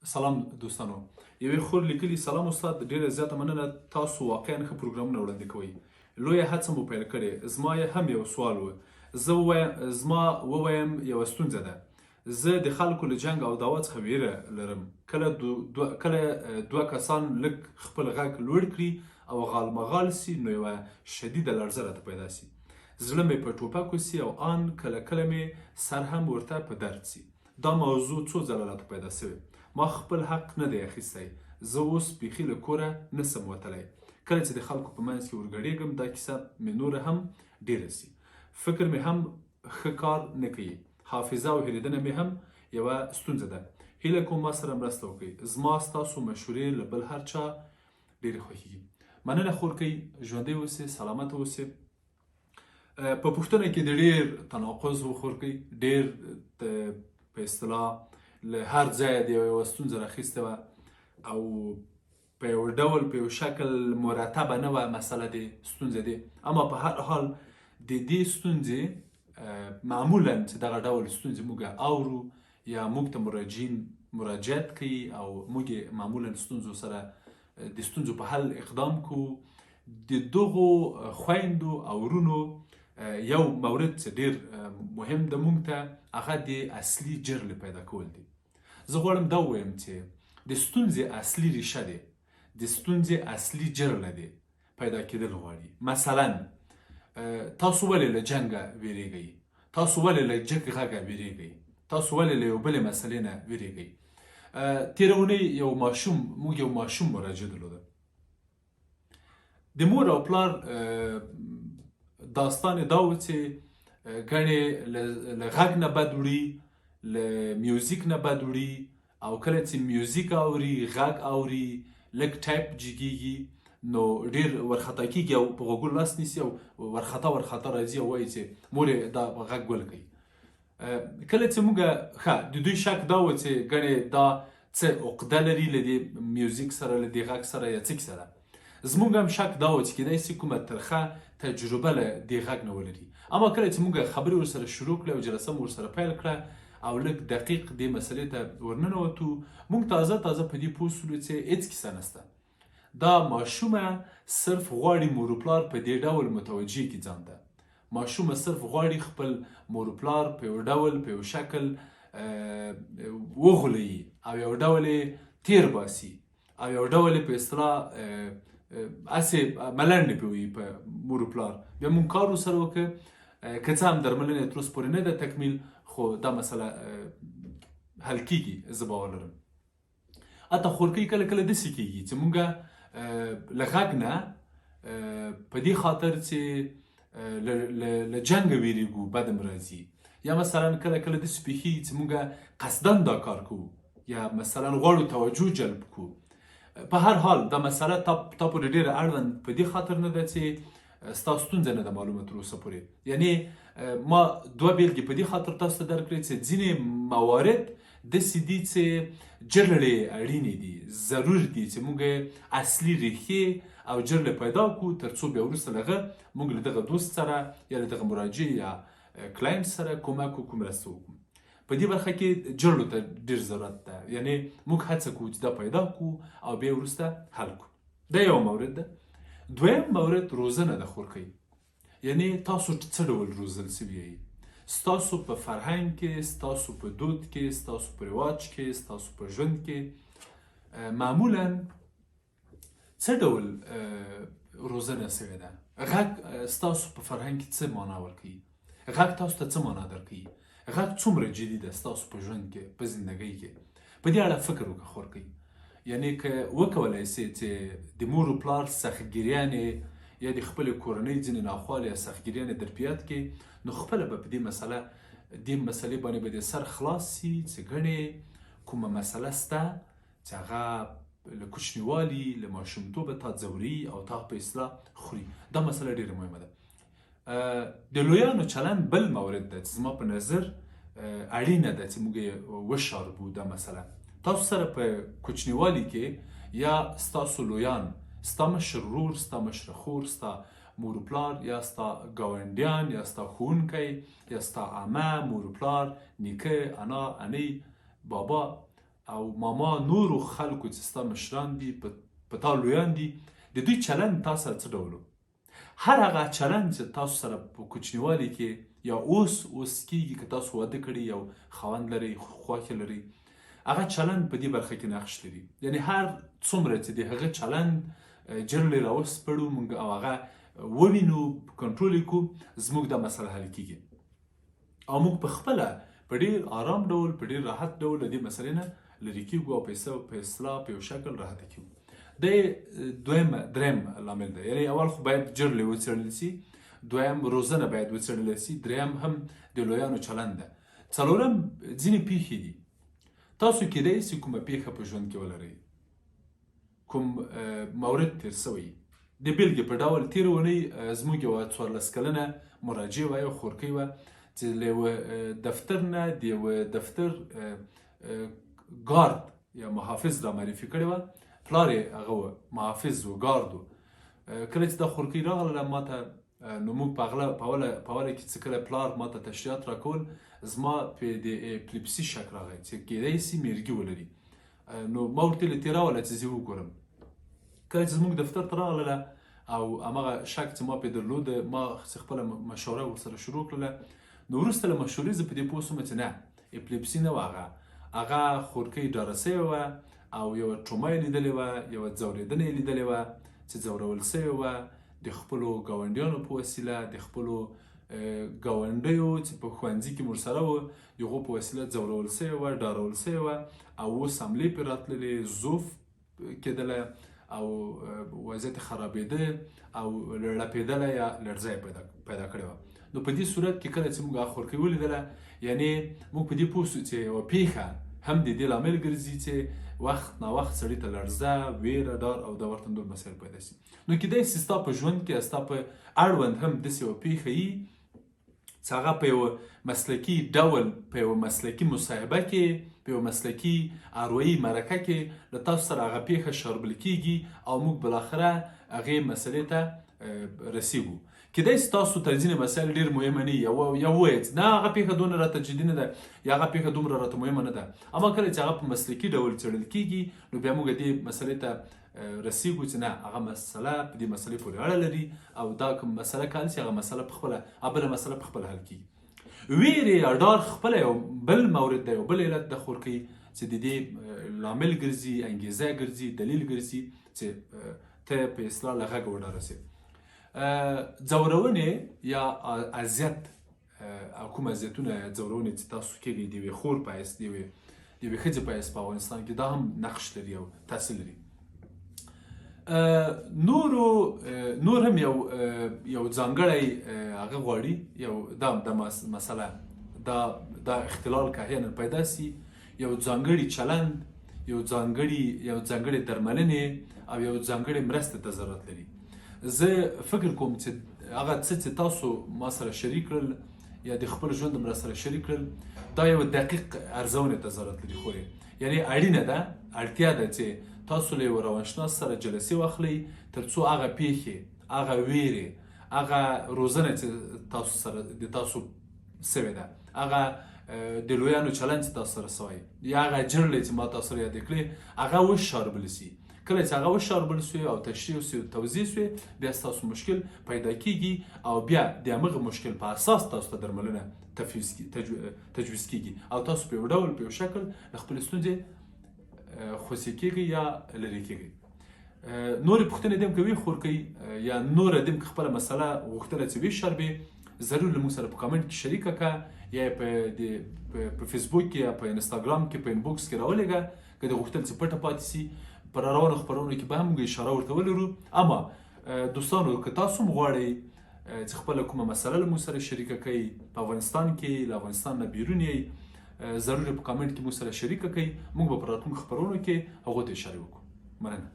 سلام دوستانو، یوې خور لیکلي: سلام استاد، ډیره زیاته مننه، تاسو واقعا ښه پروګرامونه وړاندې کوئ، لویه هڅه مو پیل کړې. زما یې هم یو سوال و، زه ووایم، زما ووایم یوه ستونزه ده. زه د خلکو له جنګ او دعوا څخه ویره لرم. کله دوه کسان لږ خپل غږ لوړ کړي او غالمغال سي، نو یوه شدیده لړزه راته پیدا سي، زړه مې په ټوپکو سي او ان کله کله مې سر هم ورته په درد سي. دا موضوع څو ځله راته پیدا سوې. ما خپل حق نه دی اخیستی. زه اوس بیخي له کوره نه سم وتلی. کله چې د خلکو په منځ کې ورګډېږم، دا کیسه مې نوره هم ډېره سي. فکر مې هم ښه کار نه کوي. حافظه او هېرېدنه مې هم یوه ستونزه ده. هیله کوم ما سره مرسته وکړئ. زما ستاسو مشورې له بل هر چا ډېرې خوښېږي. مننه خورکۍ، ژوندۍ اوسې، سلامت اوسې. په پوښتنه کې د ډیر تناقض وخورکۍ، ډیر په اصطلاح له هر ځایه د یوه ستونزه راخیستې وه او په یو ډول، په یو شکل مرتبه نه وه مسله دې، ستونزه دې. اما په هر حال د دې ستونزې، معمولا چې دغه ډول ستونزې موږ اورو یا موږ ته مراجعین مراجعت کوي او موږ معمولا ستونزو سره د ستونزو په حل اقدام کوو، د دغو خویندو او ورونو یو مورد چې ډیر مهم ده موږ ته، هغه د اصلي جرړې پیدا کول دي. زه غواړم دا ووایم چې د ستونزې اصلي ریشه دی، د ستونزې اصلي جرړه دی پیدا کېدل غواړي. مثلا تاسو ولې له جنګه ویریږئ؟ تاسو ولې له جګ غږه ویریږئ؟ تاسو ولې له یو بلې مسلې نه ویریږئ؟ تېره اونۍ یو ماشوم، موږ یو ماشوم مراجعه درلوده. د مور او پلار داستان دا و چې ګڼې له غږ نه بد وړي، له میوزیک نه بد وړي، او کله چې میوزیک اوري، غږ اوري، لږ ټایپ جګیږي، نو ډیر ورخطا کیږي او په غوږونو لاس نیسي او ورخطا ورخطا راځي او وایي چې مور دا غږ ول کوي. کله چې موږ ښه، د دوی شک دا و چې ګڼې دا څه عقده لري له دې میوزیک سره، له دې غږ سره یا څه سره. زموږ هم شک دا و چې کېدای سي کومه ترخه تجربه له دې غږ نه ولري. اما کله چې موږ خبرې ورسره شروع کړې او جلسه مو ورسره پیل کړه او لږ دقیق دې مسلې ته ورننوتو، موږ تازه تازه په دې پوه سولو چې هېڅ کیسه نسته. دا ماشومه صرف غواړي مور و پلار په دې ډول متوجه کړي ځان ته. ماشومه صرف غواړي خپل مور و پلار په یو ډول، په یو شکل وغولوي او یو ډول یې تیر باسي او یو ډول یې په اصطلاح هسې ملنډې پرې وهي په مور و پلار. بیا موږ کار ورسره وکړ. که څه هم درملنه یې تر اوسه پورې نه ده تکمیل، خو دا مسله حل کیږي، زه باور لرم. حتی خورکۍ کله کله داسې کیږي چې مونږ له غږ نه په دې خاطر چې له جنګه ویریږو بدم راځي، یا مثلا کله کله داسې پېښېږي چې مونږ قصدا دا کار کوو یا مثلا غواړو توجه جلب کړو. په هر حال دا مسله تا پورې ډېره اړوند په دې خاطر نه ده چې ستا ستونزه نه ده معلومه تر اوسه پورې. یعنی ما دوه بیلګې په دې خاطر تاسو ته درکړې چې ځینې موارد داسې دي چې جرړې اړینې دي، ضرور دي چې موږ اصلي ریښې او جرړې پیدا کړو، تر څو بیا وروسته له هغه موږ له دغه دوست سره یا له دغه مراجع یا client سره کومک وکړو، مرسته وکړو. په دې برخه کې جرړو ته ډیر ضرورت ده، یعنی موږ هڅه کوو چې دا پیدا کړو او بیا وروسته حل کړو. دا یو مورد ده. دویم مورد روزنه ده خورکۍ، یعنی تاسو څه ډول روزل سوي یئ، ستاسو په فرهنګ کې، ستاسو په دود کې، ستاسو په رواج کې، ستاسو په ژوند کې معمولا څه ډول روزنه سوې ده؟ غږ ستاسو په فرهنګ کې څه معنا ورکوي؟ غږ تاسو ته څه معنا درکوي؟ غږ څومره جدي ده ستاسو په ژوند کې، په زندګۍ کې؟ په دې اړه فکر وکړه خورکۍ. یعنی که وکولای سي چې د مور و پلار سختګیریانې یا د خپلې کورنۍ ځینې ناخوالې یا سختګیریانې در په یاد کې، نو خپله به په دې مسله، دې مسلې باندې به د سر خلاص سي چې ګڼې کومه مسله سته چې هغه له کوچنیوالي، له ماشومتوبه تا ځوري او تا په اصطلاح خوري. دا مسله ډېره مهمه ده. د لویانو چلند بل مورد ده چې زما په نظر اړینه ده چې موږ یې وشاربو. دا مسله تاسو سره په کوچنیوالي کې یا ستاسو لویان، ستا مشر ورور، ستا مشره خور، ستا مور و پلار یا ستا ګاونډیان یا ستا ښوونکی یا ستا عمه، مور و پلار، نیکه، انا، انۍ، بابا او ماما نورو خلکو چې ستا مشران دي، په تا لویان دي، د دوی چلند تا سره څه ډول؟ هر هغه چلند چې تاسو سره په کوچنیوالي کې یا اوس اوس کیږي، که تاسو واده کړی یو خاوند لرئ، خواښې لرئ، هغه چلند په دې برخه کې نقش لري. یعنی هر څومره چې د هغه چلند جرړې راوسپړو موږ او هغه ووینو، کنټرول یې کړو، زموږ دا مسله حل کیږي او موږ په خپله په ډیر آرام ډول، په ډیر راحت ډول له دې مسلې نه لرې کیږو او په اصطلاح په یو شکل راحت کیږو. د دویم دریم لامل دی، یعنی اول خو باید جرړې وڅېړل سي، دویم روزنه باید وڅېړل سي، دریم هم د لویانو چلند ده، څلورم ځینې پیښې دي. تاسو کیدای سي کومه پیښه په ژوند کې ولرئ، کوم مورد تیر سوی. د بېلګې په ډول تېره اونۍ زموږ یوه 14 کلنه مراجع وه، یو خورکۍ وه چې له یوه دفتر نه د یوه دفتر ګارد یا محافظ را معرفي کړې وه. پلار یې هغه و، محافظ و، ګارد و. کله چې دا خورکۍ راغله ماته، نو موږ په هغه په اوله کې چې کله پلار ماته تشریحات راکول، زما په د اپلیپسي شک راغی چې کیدای سي میرګي ولري. نو ما ورته ویل ته راوله چې زه وګورم. کله چې زموږ دفتر ته راغله او هماغه شک چې ما پرې درلود، ما چې خپله مشوره ورسره شروع کړله، نو وروسته له مشورې زه په دې پوه شوم چې نه، اپلیپسي نه وه، هغه خورکۍ ډاره شوې وه او یوه ټروما یې لیدلې وه، یوه ځورېدنه یې لیدلې وه چې ځورول شوې وه د خپلو ګاونډیانو په وسیله، د خپلو ګاونډیو چې په ښوونځي کې ورسره و د هغو په وسیله ځورول شوې وه، ډارول شوې وه او اوس حملې پرې راتللې، ضعف کېدله او وضعیت خرابېده او لړپېدله یا لړزه یې پیدا کړې وه. نو په دې صورت کې کله چې موږ هغه خورکۍ ولیدله، یعنی موږ په دې پوه شو چې یوه پیښه هم د دې لامل ګرځي چې وخت نا وخت سړي ته لړزه، ویره، ډار او دا ورته نور مسایل پیدا شي. نو کیدای شي ستا په ژوند کې، ستا په اړوند هم داسې یوه پیښه یي چې هغه په یوه مسلکي ډول، په یوه مسلکي مصاحبه کې، په یوه مسلکي اروایي مرکه کې له تاسو سره هغه پیښه شاربل کیږي او موږ بالاخره هغې مسلې ته رسیږو. کیدای شي تاسو ته ځینې مسایل ډېر مهمه نه وي، یا ووایئ چې نه هغه پیښه دونه راته جدي نه ده یا هغه پیښه دومره راته مهمه نه ده، اما کله چې هغه په مسلکي ډول څېړل کیږي نو بیا موږ دې مسلې ته رسیږو چې نه هغه مسله په دې مسلې پورې اړه لري او دا کوم مسله کال چې هغه مسله په خپله بله مسله په خپله حل کیږي. ویرې یا ډار خپله یو بل مورد دی، یو بل علت د خورکۍ چې د دې لامل ګرځي، انګیزه ګرځي، دلیل ګرځي چې ته په اصطلاح له غږه وډاره سې. ځورونې یا اذیت او کوم اذیتونه یا ځورونې چې تاسو کېږئ د یوې خور په حیث، د یوې ښځې په حیث په افغانستان کې، دا هم نقش لري او تاثیر لري. نور هم یو ځانګړی هغه غواړي، یو دا د مسله دا اختلال که احیانا پیدا سي، یو ځانګړي چلند، یو ځانګړي درملنې او یو ځانګړي مرستې ته ضرورت لري. زه فکر کوم چې هغه څه چې تاسو ما سره شریک کړل یا د خپل ژوند مر سره شریک کړل، دا یو دقیق ارزونې ته ضرورت لري خورې. یعنی اړینه ده، اړتیا ده چې تاسو له یو روانشناس سره جلسې واخلئ ترڅو هغه پیښې، هغه ویرې، هغه روزنه چې تاسو سره د تاسو سوې ده، هغه د لویانو چلند چې تاسو سره سوی یا هغه جرړې چې ما تاسو سره یادې کړې، هغه وشاربل سي. کله چې هغه وشاربل سوې او تشریح سوې او توضیح سوې، بیا ستاسو مشکل پیدا کیږي او بیا د همغه مشکل په اساس تاسو ته درملنه تجویز کیږي او تاسو په یو ډول، په یو شکل له خپلې ستونزې خوسې کیږي یا لرې کیږي. نورې پوښتنې دیم که وي خورکۍ یا نوره دیم که خپله مسله غوښتله چې وشاربې، ضرور له موږ سره په کامنټ کې شریکه که یا په فیسبوک کې یا په انستاګرام کې په انباکس کې راولېږه. که دې غوښتل چې پټه پاتې سي، په روانو خپرونو کې به هم موږ اشاره ورته ولرو. اما دوستانو که تاسو هم غواړئ چې خپله کومه مسله له موږ سره شریکه کړئ، په افغانستان کې، له افغانستان نه بیرون یئ، ضرور په کامنټ کې موږ سره شریکه کړئ. موږ به په راتلونکو خپرونو کې هغو ته اشاره وکړو. مننه.